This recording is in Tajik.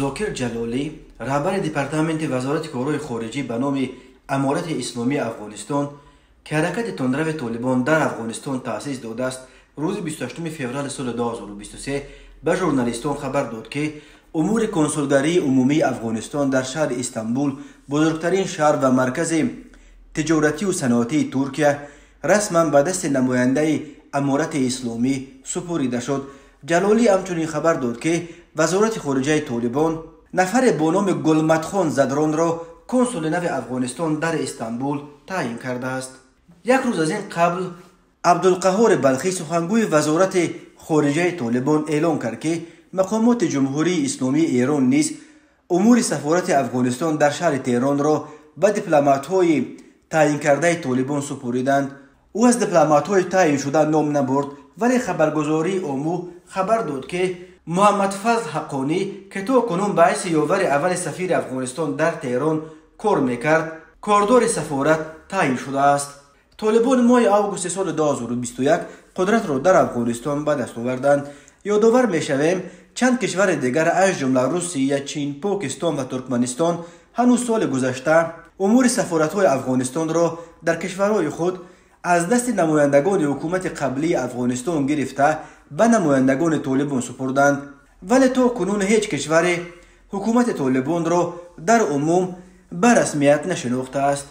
Зокир Ҷалолӣ, раҳбари департаменти Вазорати корҳои хориҷӣ ба номи Аморати Исломии Афғонистон, ки ҳаракати тундрави Толибон дар Афғонистон таъсис додааст, рӯзи 28 феврали соли 2023 ба журналистон хабар дод, ки умури консулгарии умумии Афғонистон дар шаҳри Истанбул, бузургтарин шаҳр ва маркази тиҷоратию саноатии Туркия, расман ба дасти намояндаи Аморати Исломӣ супорида шуд. Ҷалолӣ ҳамчунин хабар дод, ки Вазорати хориҷаи Толибон нафаре бо номи Гулматхон Задронро консули нави Афғонистон дар Истанбул таъин кардааст. Як рӯз аз ин қабл Абдулқаҳҳори Балхӣ, сухангӯи Вазорати хориҷаи Толибон, эълон кард, ки мақомоти Ҷумҳурии Исломии Эрон низ умури сафорати Афғонистон дар шаҳри Теҳронро ба дипломатҳои таъинкардаи Толибон супориданд. Ӯ аз дипломатҳои таъиншуда ном набурд, вале хабаргузории Ому хабар дод, ки Муҳаммадфазл Ҳаққонӣ, ки то кунун ба ҳайси ёвари аввали сафири Афғонистон дар Теҳрон кор мекард, кордори сафорат таъин шудааст. Толибон моҳи августи соли 2021 қудратро дар Афғонистон ба даст оварданд. Ёдовар мешавем, чанд кишвари дигар, аз ҷумла Русия, Чин, Покистон ва Туркманистон, ҳанӯз соли гузашта умури сафоратҳои Афғонистонро дар кишварҳои худ аз дасти намояндагони ҳукумати қаблии Афғонистон гирифта, ба намояндагони Толибон супурданд. Вале то кунун ҳеҷ кишваре ҳукумати Толибонро дар умум ба расмият нашинохтааст.